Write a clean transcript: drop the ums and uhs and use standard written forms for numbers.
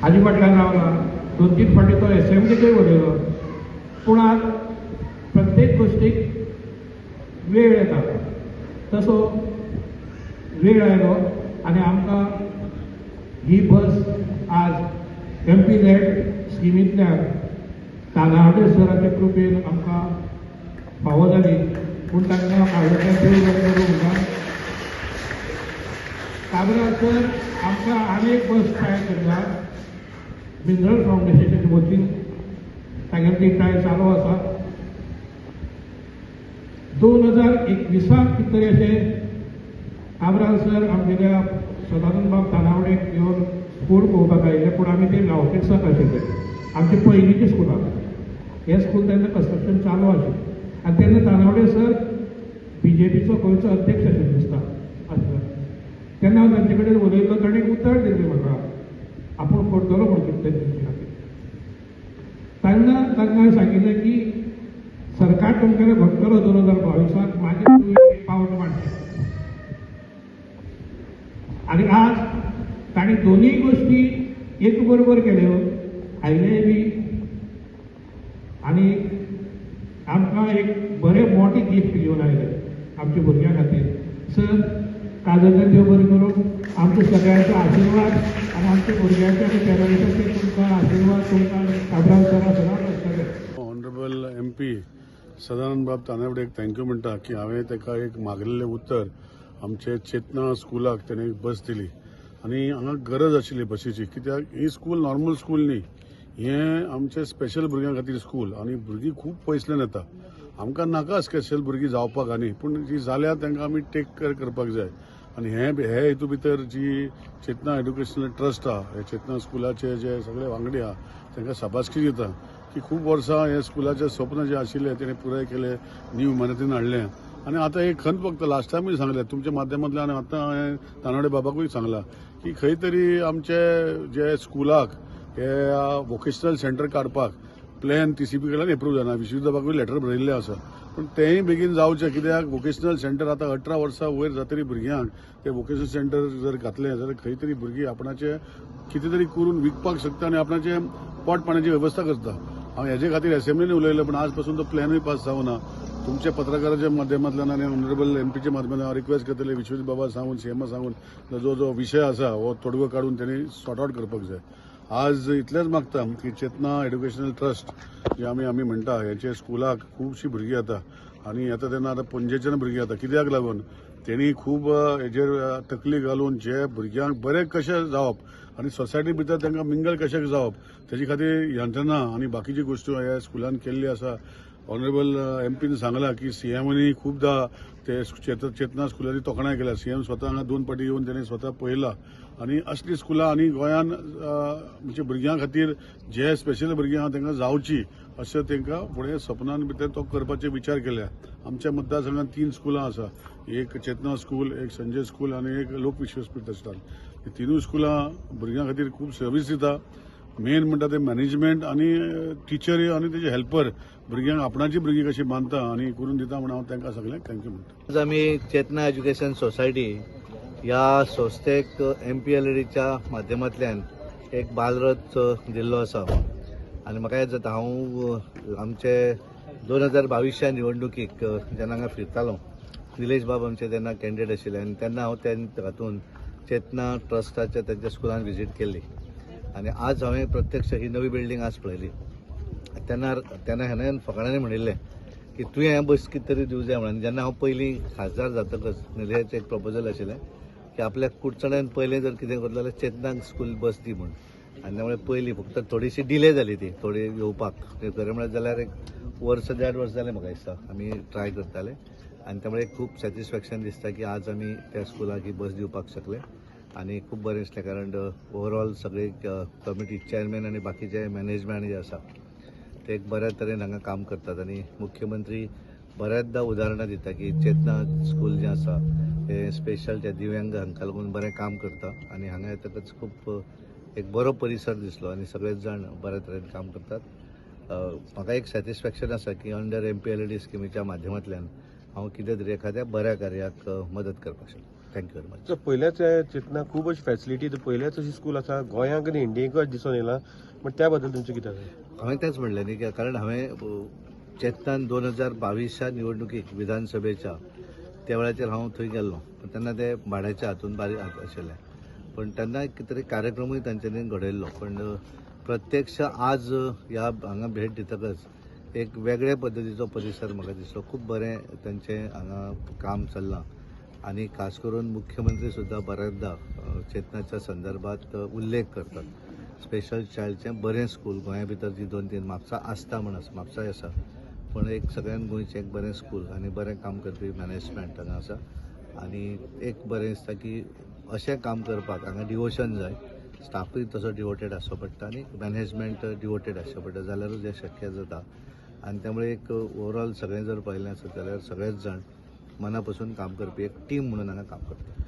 हाजे फाटल्यान रावला. दोन तीन फावटी तो एसेंब्लीकय उलयलो. पूण आज प्रत्येक गोश्टीक वेळ येता, तसो वेळ आयलो आनी आमकां ही बस आज एमपी लॅड स्किमींतल्यान तानावडे सराच्या कृपेन आमकां फावो जाली. पूण तांकां हांवें देव बरें करूं म्हणटा. काब्राल सर आमकां आनी एक बस ट्राय करता मिनरल फावंडेशनाच्या वतीन. तागेली ती ट्राय चालू आसा. 2021साक कितें तरी अशें काब्राल सर आमगेल्या सदानंद बाब तानावडेक घेवन स्कूल पळोवपाक आयिल्ले. पूण आमी ते लावटेक्साक आशिल्ले, आमचे पयलींचे स्कुलाक. हें स्कूल तेन्ना कन्स्ट्रक्शन चालू आशिल्लें आनी तेन्ना तानावडे सर बीजेपीचो गोंयचो अध्यक्ष आशिल्लो दिसता आसलो. तेन्ना हांव तांचे कडेन उलयल्लो. ताणें एक उतर दिल्लें म्हाका, आपूण करतलो म्हूण कितें तेंचे खातीर. तेन्ना तांकां हांवें सांगिल्लें की सरकार तुमगेलें घडटलो 2022साक, मागीर तुवें एक पावल मांडचें. आनी आज तांणी दोनूय गोश्टी एक बरोबर केल्यो, आयलेय बी आनी आमकां एक बरें मोटें गिफ्ट घेवन आयले आमच्या भुरग्यां खातीर. सर, काजरच्यान देव बरें करूं. आमच्या सगळ्यांचो आशिर्वाद आनी आमच्या भुरग्यांचे आनी पेरंट्साचे तुमकां आशिर्वाद तुमकां काब्राल सरा सदांच आसतले. ऑनरेबल एमपी सदानंद बाब तानावडेक thank you म्हणटा की हांवें ताका एक मागलेलें उतर, आमचे चेतना स्कुलाक तेणें एक बस दिली. आनी हांगा गरज आशिल्ली बसीची, कित्याक ही स्कूल नॉर्मल स्कूल न्ही, हें आमचें स्पेशल भुरग्यां खातीर स्कूल आनी भुरगीं खूब पयसल्यान येता. आमकां नाका स्पेशल भुरगीं जावपाक, आनी पूण जी जाल्या तांकां आमी टेक केअर करपाक जाय. आनी हे हेतू भितर जी चेतना एड्युकेशनल ट्रस्ट आहा, हे चेतना स्कुलाचे जे सगळे वांगडी आहा, तांकां शाबासकी दिता की खूब वर्सां हे स्कुलाचें स्वप्न जें आशिल्लें तेणें पुराय केलें, न्यू इमारतीन हाडलें. आनी आतां एक खंत फक्त लास्ट टायमूय सांगलें तुमच्या माध्यमांतल्यान, आनी आतां हांवें तानावडे बाबाकूय सांगलां की खंय तरी आमचे जे स्कुलाक हे वोकेशनल सेंटर काडपाक प्लॅन टीसीपी कडल्यान एप्रूव जाना. विश्वजीत बाबाकूय लेटर बरयल्लें आसा, पूण तेंय बेगीन जावचें, कित्याक वोकेशनल सेंटर आतां 18 वर्सां वयर जातरी भुरग्यांक ते वोकेशनल सेंटर जर घातलें जाल्यार खंय तरी भुरगीं आपणाचें कितें तरी करून विकपाक शकता आनी आपणाचें पोट पाण्याची वेवस्था करता. हांव हेजे खातीर एसेंब्लीन उलयलें, पूण आज पासून तो प्लॅनूय पास जावना. तुमच्या पत्रकाराच्या माध्यमांतल्यान आनी ऑनरेबल एमपीच्या माध्यमांतल्यान हांव रिक्वेस्ट करतले, विश्वजीत बाबा सांगून, सीएमा सांगून, जो जो विशय आसा हो तोडगो काडून तेणी सॉर्ट आउट करपाक जाय. आज इतलेंच मागता की चेतना एड्युकेशनल ट्रस्ट जे आमी म्हणटा, हेचे स्कुलाक खुबशीं भुरगीं येता आनी येता तेन्ना आतां पणजेच्यान भुरगीं येता, कित्याक लागून तेणी खूब हेजेर तकली घालून जे भुरग्यांक बरें कशें जावप आनी सोसायटी भितर तांकां मिंगल कशें जावप तेजे खातीर यंत्रणा आनी बाकीची गोश्टी ह्या स्कुलान केल्ली आसा. ऑनरेबल एमपीन सांगलां की सीएमांनी खुबदां ते चेतना स्कुलाची तोखणाय केल्या. सीएम स्वता हांगा दोन फावटी येवन तेणें स्वता पळयला. आनी असली स्कुलां आनी गोंयान म्हणजे भुरग्यां खातीर जे स्पेशल भुरगीं आहा तांकां जावची अशें तांकां फुडें सपनान भितर तो करपाचे विचार केल्या. आमच्या मतदारसंघात तीन स्कुलां आसा, एक चेतना स्कूल, एक संजय स्कूल आनी एक लोक विश्वास प्रतिष्ठान. ही तिनूय स्कुलां भुरग्यां खातीर खूब सर्वीस दिता. मेन म्हणटा ते मॅनेजमेंट आनी टिचरी आनी तेजे हेल्पर भुरग्यांक आपणाची भुरगीं कशी मानता आनी करून दिता म्हूण हांव तांकां सगल्यांक thank you म्हणटा. आज आमी चेतना एज्युकेशन सोसायटी ह्या संस्थेक एमपीएलएडीच्या माध्यमांतल्यान एक बालरथ दिल्लो आसा. आनी म्हाका याद जाता, हांव आमचे 2022च्या निवडणुकीक जेन्ना हांगा फिरतालो, निलेश बाब आमचे तेन्ना कॅन्डिडेट आशिल्ले आनी तेन्ना हांव त्या हातून चेतना ट्रस्टाच्या तेंच्या स्कुलान विजीट केल्ली. आनी आज हांवें प्रत्यक्ष ही नवी बिल्डींग आज पळयली. तेन्ना तेन्ना हेणें फकाणांनी म्हणिल्लें की तुवें हें बस कितें तरी दिवं जाय म्हणून. जेन्ना हांव पयलीं खासदार जातकच निलेशाचें एक प्रपोजल आशिल्लें की आपल्याक कुडचड्यान पयलें जर कितें करतलो जाल्यार चेतनाक स्कूल बस दी म्हूण. आनी त्यामुळे पयलीं फक्त थोडीशी डिले जाली, ती थोडी येवपाक. खरें म्हळ्यार जाल्यार एक वर्स देड वर्स जालें म्हाका दिसता आमी ट्राय करताले. आनी त्यामुळे खूब सॅटिस्फॅक्शन दिसता की आज आमी त्या स्कुलाक ही बस दिवपाक शकले. आनी खूब बरें दिसलें, कारण ओवरऑल सगळे कमिटी चेअरमॅन आनी बाकीचे मॅनेजमेंट जे आसा ते एक बऱ्या तरेन हांगा काम करतात. आनी मुख्यमंत्री बऱ्याचदा उदाहरणां दिता की चेतना स्कूल जें आसा तें स्पेशल त्या दिव्यांग हांकां लागून बरें काम करता. आनी हांगा येतकच खूब एक बरो परिसर दिसलो आनी सगळेच जाण बऱ्या तरेन काम करतात. म्हाका एक सॅटिस्फॅक्शन आसा की अंडर एमपीएलएडी स्किमीच्या माध्यमांतल्यान हांव कितें तरी एखाद्या बऱ्या कार्याक मदत करपाक शकता. Thank you very much. So पयल्याच चेतना खूब अशी फॅसिलिटी पयल्याच अशी स्कूल आसा गोंयांक आनी इंडियेकूय दिसून येयला, पण त्या बद्दल तुमचें कितें आसा? हांवें तेंच म्हणलें न्ही की कारण हांवें चेतनान 2022च्या निवडणुकीक विधानसभेच्या त्या वेळाचेर हांव थंय गेल्लो, पण तेन्ना ते भाड्याच्या हातून बारीक आशिल्ले, पण तेन्ना कितें तरी कार्यक्रमूय तांच्यांनी घडयल्लो. पण प्रत्यक्ष आज ह्या हांगा भेट दितकच एक वेगळे पद्दतीचो परिसर म्हाका दिसलो. खूब बरें तांचें हांगा काम चल्लां आनी खास करून मुख्यमंत्री सुद्दां बऱ्याचदा चेतनाच्या संदर्भात उल्लेख करतात. स्पेशल चायल्डचें बरें स्कूल गोंया भितर जी 2-3 म्हापसा आसता म्हण आसा, म्हापसाय आसा, पूण एक सगळ्यान गोंयचें एक बरें स्कूल आनी बरें काम करपी मॅनेजमेंट हांगा आसा. आनी एक बरें दिसता की अशें काम करपाक हांगा डिवोशन जाय, स्टाफूय तसो डिवोटेड आसचो पडटा आनी मॅनेजमेंट डिवोटेड आसचें पडटा, जाल्यारूच हें शक्य जाता. आनी त्यामुळे एक ओवरऑल सगळें जर पळयलें आसत जाल्यार सगळेच जाण मना पसून काम करपी एक टीम म्हणून हांगा काम करता.